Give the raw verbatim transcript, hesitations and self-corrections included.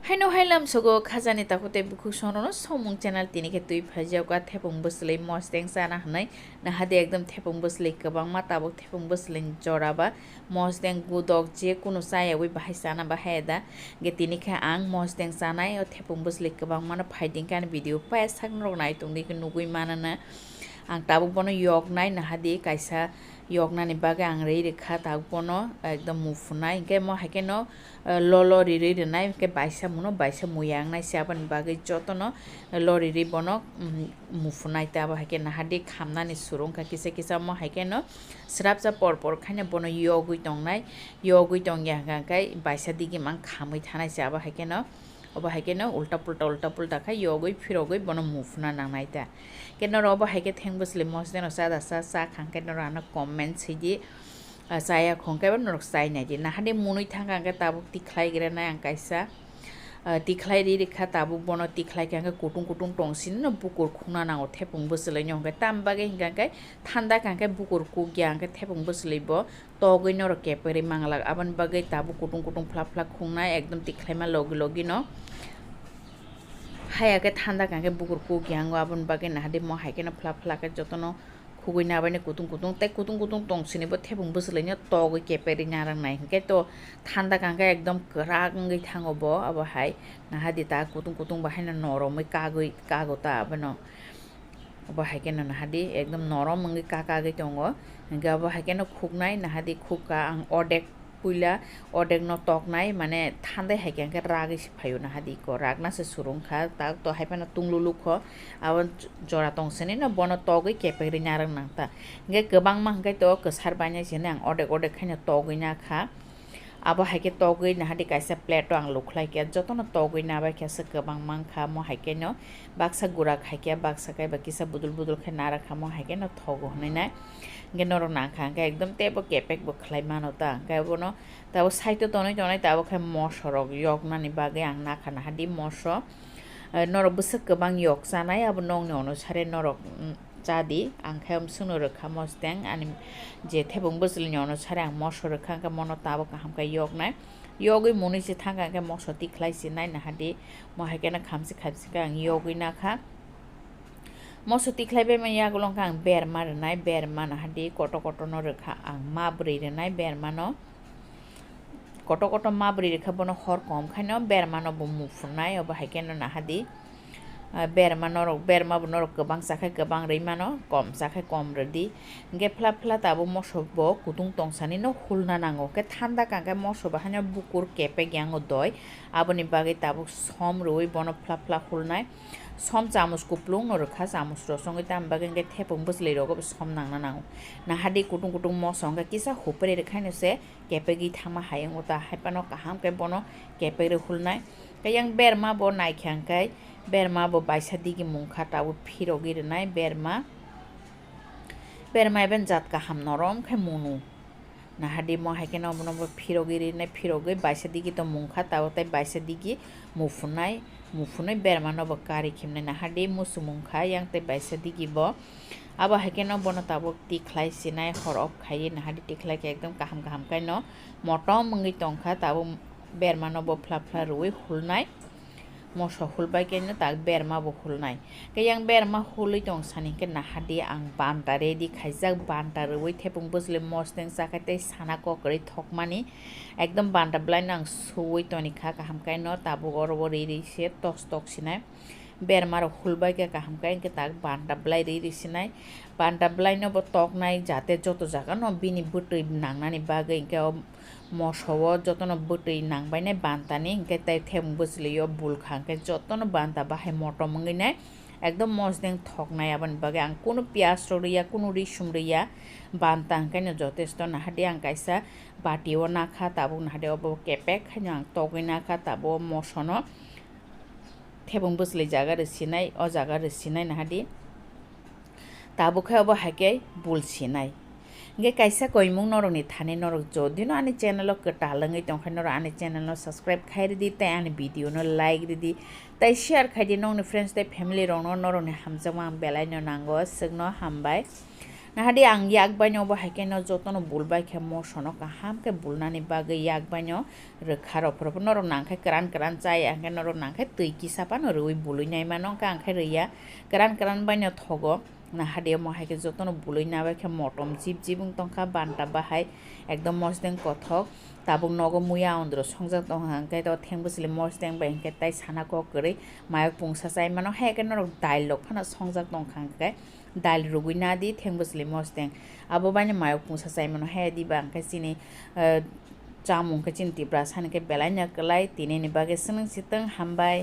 Haino hai lamsogo khajani takhuk tei bukhuk songrokno Somung channel tini khe twi phaijakha thepung bwswlwi mosdeng chana hwnwi. Nahadi ekdom thepung bwswlwi kwbangma, tabuk thepung bwswlwi jora ba mosdeng gudok je kunu chayagwi bahai chana bahai da. Ge tini khe ang mosdeng chanai o thepung bwswlwi kwbangmano phaiding khe ani video paya sak norok nai tongdi khe nugwi manana. Ang tabuk bono yoknai nahadi kaisa yoknani bagwi ang rwi rwkha tabuk bono ekdom muphunai. Hwnkhe mo hai kheno, eh, lolo rirwi rwnai, hwnkhe baisa muno baisa muya wngnai se, aboni bagwi jotono lo rirwi bono, mm, muphunai. Tei abo hai khe nahadi khamnani suru wngkha kisa kisa, omo hai kheno srapsa por por khaino bono yogwi tongnai, yogwi tongya hwnkha khe baisa digi mang khamwi thanai se, abo hai kheno, obo hai kheno ulta pulta, ulta pulta khe yogwi phirogwi bono muphuna nangnai ta. Khe norok obo hai khe theng bwswlwi mosdeno cha da cha, cha kha hwnkhe norok ano comment swi di. Ah, chaya khong khe norok chai nai di. Nahadi munui thang kha hwnkhe tabuk tikhlai grenai ang kaisa. Ah, tikhlai ri rikha tabuk bono tikhlai kha hwnkhe kutung kutung tong sini no bukur khuna nango thepung bwswlwi no hwnkhe tam bagwi hwnkha hwnkhe thanda kha hwnkhe bukur kukya hwnkhe thepung bwswlwi bo togwi norok kepegwi manglak aboni bagwi tabuk kutung kutung phlak phlak khungnai ekdom tikhlaima logi logi no. Haya khe thanda kha hwnkhe bukur kukya wngo aboni bagwi nahadi mo hai kheno phlak phlak khe jotono khugwi nabaino kutung kutung tei kutung kutung tong sini bo thepung bwswlwino togwi kepegwi narwknai hwnkhe to thanda kha hwnkhe ekdom kwrak wngwi thango bo abo hai nahadi ta kutung kutung bo haino noromwi kagwi kago ta abono obo hai kheno nahadi ekdom norom wngwi ka kagwi tongo hwnkhe obo hai kheno khuknai nahadi khukha ang odek. Puila odekno toknai, mane thandai hai khe hwnkhe ragwi se phaio nahadi ko, ragna se surung kha, tak to hai phano tungluluk kho, abo jora tong sini no bono togwi kepegwi narwk nang ta. Hwnkhe kwbangma hwnkhe to kwsar bainai sini ang odek odek khaino togwi na kha. Abo hai khe togwi nahadi kaisa plate o ang lukhlai khe jotono togwi nabai khe se kwbangma wngkha, mo hai kheno baksa gura khai khe baksa kaiba kisa budul budul khe nara kha, mo hai kheno thogo hwnwi nai. Hwnkhe norok nang kha hwnkhe ekdom teibo kepek bo khlai mano ta, hwnkhe abono tabuk side o tonwi tonwi tabuk khe moso rok yoknani bagwi ang nakha nahadi moso. Eh, norok bwswk kwbang yok chanai abo nokni onusare norok, mm, cha di, ang khe amswkno rwkha mosdeng ani je thebung bwswlwini onusare ang moso rwkha hwnkhe mono tabuk kaham khe yoknai. Yogwi munui se thang kha hwnkhe moso tikhlai se nai nahadi mo hai kheno khamsi khamsi khe ang yogwi nakha. Moso tikhlai bai mani yagulo hwnkhe ang berma rwnai, berma nahadi koto koto no rwkha ang ma bwrwi rwnai berma no. Koto koto ma bwrwi rwkha bono hor kom khaino berma no bo muphunai obo hai kheno nahadi. Ah, berma norok, berma bo norok kwbang chakhai kwbang rwi mano, kom chakhai kom rwdi. Hwnkhe phla phla tabuk moso bo kutung tong sani no hulna nango. Hwnkhe thanda kha hwnkhe moso bo haino bukur kepek yango doi. Aboni bagwi tabuk som rwui bono phla phla hulnai. Som chamus kuplung no rwkha, chamus rosongwi, tamo bagwi hwnkhe thepung bwswlwi rogo bo som nangna nango. Nahadi kutung kutung moso hwnkhe kisa hupre rwkhaino se kepegwi thangma hai wngo ta, hai phano kaham khe bono kepegwi hulnai. Tei yang berma bo naikha hwnkhe berma bo baisa digi mungkha tabuk phirogwi rwnai berma. Berma eben jat kaham norom khe munu. Nahadi mo hai kheno obono bo phirogwi rinai, phirogwi baisa digi to mungkha tabuk tei baisa digi muphunai, muphunwi berma no bo kari khimnai nahadi muchung mungkha yang tei baisa digi bo. Abo hai kheno bono tabuk tikhlai sinai hor off khaiwi nahadi tikhlai khe ekdom kaham kaham khaino motom wngwi tongkha tabuk berma no bo phla phla rwui hulnai. Moso hulbai khe no tak berma bo hulnai. Khe yang berma hulwi tong sani khe nahadi ang banta ready khaijak, banta rwui thepung bwswlwi mosdeng chakhai tei sana kokrwi thokmani. Ekdom banta bwlaino ang suwi tonikha kaham khaino tabuk oro bo riri se tos tok sinai. Berma rok hulbai khe kaham khe hwnkhe tak banta bwlai riri sinai. Banta bwlaino bo toknai jate joto jagano bini bwtwi nangnani bagwi hwnkhe o moso o jotono bwtwi nangbainai bantani, hwnkhe tei thebung bwchwlwi o bulkha hwnkhe jotono banta bahai motom wngwi nai, ekdom mosdeng thoknai. Aboni bagwi ang kunu piyaj rok rwya, kunu risum rwya, banta hwnkhe no jotesto. Nahadi ang kaisa bati o nakha, tabuk nahadi obo kepek khaino ang togwi nakha, tabuk o mosono thebung bwchwlwi jaga rwsinai, o jaga rwsinai nahadi. Tabuk khe obo hai khe bul sinai. Hwnkhe kaisa koimung norokni thani norok jodi no ani channel o kwtal wngwi tongkha norok ani channel no subscribe khai rwdi tei ani video no like rwdi tei share khai di nokni friends tei family rok no norokni hamjakma ang belai no nango aswk no hambai. Nahadi ang yak baino bo hai khe no jotono bul bai khe moso no kaham khe bulnani bagwi yak baino rwkha rw phuru phuru norok nang khe kwran kwran chai, ang khe norok nang khe twi kisa phano rwui bului nai mano, hwnkhe ang khe rwya, kwran kwran baino thogo. Nahadi omo hai khe jotono bului nabai khe motom jip jip wng tongkha, banta bahai ekdom mosdeng kothok. Tabuk nogo muya ondro songjak tongkha, hwnkhe to theng bwsli mosdeng bai hwnkhe tai sana kok kwrwi mayok pungsa chai mano, hai khe norok dail rok phano songjak tongkha, hwnkhe dail rwgwi nadi theng bwsli mosdeng. Abo baino mayok pungsa chai mano, hai diba hwnkhe chini, eh, chamung khe chini Tiprasa ni khe belai no kwlai, tini ni bagwi swneng sitwng, hambai.